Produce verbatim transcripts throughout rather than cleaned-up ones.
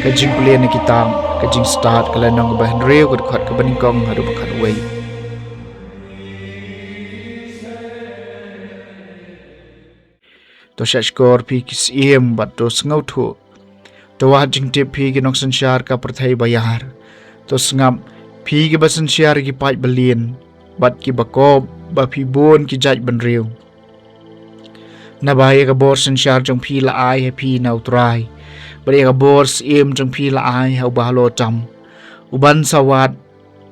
Ka jingpule na kitab, ka jingstad, ka lynnong kaba hynriew, ka dkhot kaba nyngkong haduh ba khatwei. To shahshkor phi ki syiem bad to sngewthuh. To wad jingtip phi ki nongsynshar ka pyrthei baïar. To sngap phi kiba synshar ki paid balian bad kiba kop ba phi bun ki jaid bynriew. Naba ïa ka bor synshar jong phi la ai ha phi na U Trai, bad ïa ka bor syiem jong phi la ai ha u bahalor tam, uban sa wad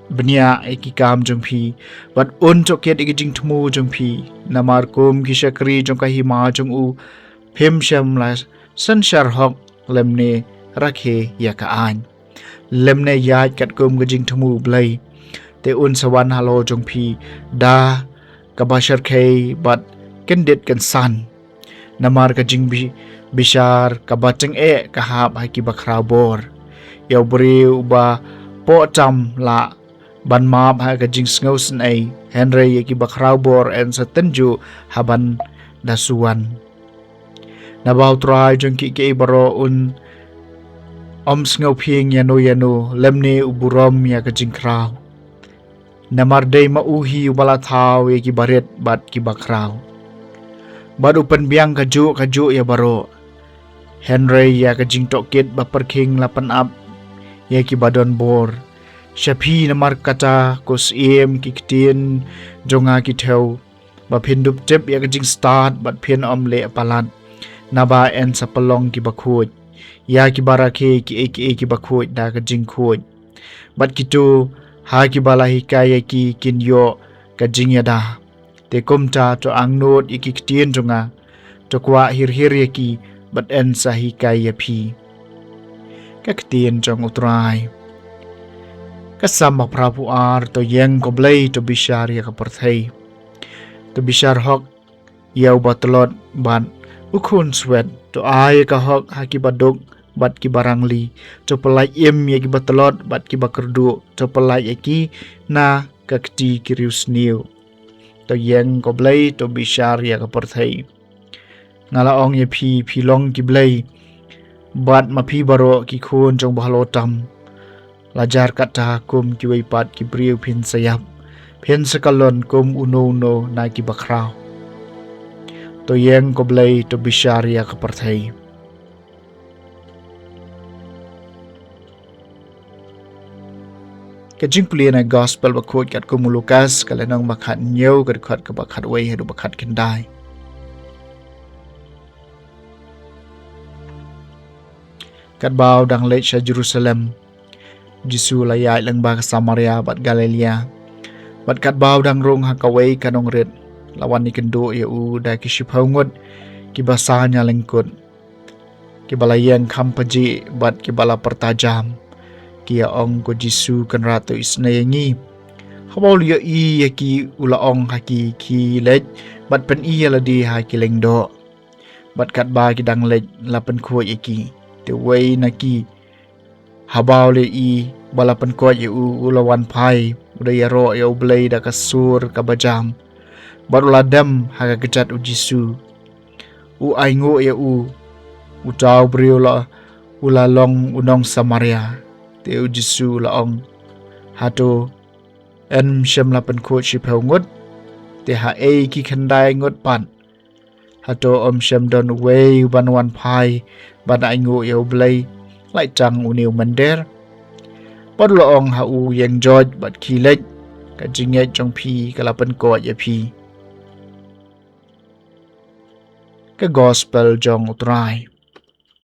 bniah ïa ki kam jong phi, bad un tohkit ïa ki jingthmu jong phi. Namar kum ki shakri jong ka hima jong u, phim shym la synshar hok lymne rakhe ïa ka aiñ, lymne ïaid katkum ka jingthmu U Blei. Te un sa wan halor jong phi da kaba shyrkhei bad kyndit kynsan. Namar ka jingbishar kaba tyngeh ka hap ha kiba khraw bor. Ïa u briew uba poh tam lah ban map ha ka jingsngewsynei, hynrei ïa kiba khraw bor yn sa tynjuh ha ban da suan. Naba U Trai jong kiei kiei baroh un ym sngewphieng ïano ïano, lymne u burom ïa ka jingkhraw. Namar dei ma u hi uba la thaw ïa kiba rit bad kiba khraw, bad u pynbiang kajuh kajuh ïa baroh. Hynrei ïa ka jingtohkit ba pyrkhing la pynap ïa kiba don bor. Sha phi namar kata, ko syiem, ki ktien jong nga ki thew, ba phin dup tip ïa ka jingstad bad phin ym leh palat, naba yn sa pynlong kiba khuid ïa kiba rakhe kiei kiei kiba khuid da ka jingkhuid. Bad kito ha kiba la hikai ïa ki kin ïoh ka jingïada. Te kumta to angnud ïa ki ktien jong nga, to kwah hir hir ïa ki, bad yn sa hikai ïa phi. Ka ktien jong U Trai. Ka Salm ba phra phew ar. To ïeng ko Blei, to bishar ïa ka pyrthei. To bishar hok ïa uba tlot bad u khun swet. To ai ka hok ha kiba duk bad kiba rangli. To pyllait im ïa kiba tlot bad kiba kyrduh. To pyllait ïa ki na ka kti ki riewsniew. To ïeng ko Blei, to bishar ïa ka pyrthei. Nga la ong ïa phi, phi long ki blei, bad ma phi baroh ki khun jong bahalor tam. La jar kata kum kiwei pat ki briew phin sa ïap, phin sa kyllon kum uno uno na kiba khraw. To ïeng ko Blei, to bishar ïa ka pyrthei. Ka jingpule na Gospel bakhuid katkum u Lukas, ka lynnong ba khathynñiew, ka dkhot kaba khatwei haduh ba khatkhyndai. Katba u dang leit sha Jerusalem, Jisu la ïaid lyngba ka Samaria bad Galilea. Bad katba u dang rung ha kawei ka nongrit, la wan ïakynduh ïa u da ki shiphew ngut kiba sah ñiah lyngkut, kiba la ïeng kham pajih bad kiba la pyrta jam. Ki ïa ong, ko Jisu, Kynrad, to isynei ïa ngi. Haba u la ïohi ïa ki, u la ong ha ki, khie leit bad pyni ïa lade ha ki lyngdoh. Bad katba ki dang leit, la pynkhuid ïa ki. Te uwei na ki, haba u la ïohi ba la pynkhuid ïa u, u la wan phai, u da ïaroh ïa U Blei da ka sur kaba jam, bad u la dem ha ka kjat U Jisu. U ainguh ïa u. Uta u briew la, u la long u nong Samaria. Te U Jisu u la ong, hato ym shym la pynkhuid shiphew ngut? Te haei ki khyndai ngut pat? Hato ym shym don uwei uban wan phai ban ainguh ïa U Blei, lait tang une u mynder? Bad u la ong ha u, ïeng joit bad khie leit, ka jingngeit jong phi ka la pynkhuid ïa phi. Ka Gospel jong U Trai.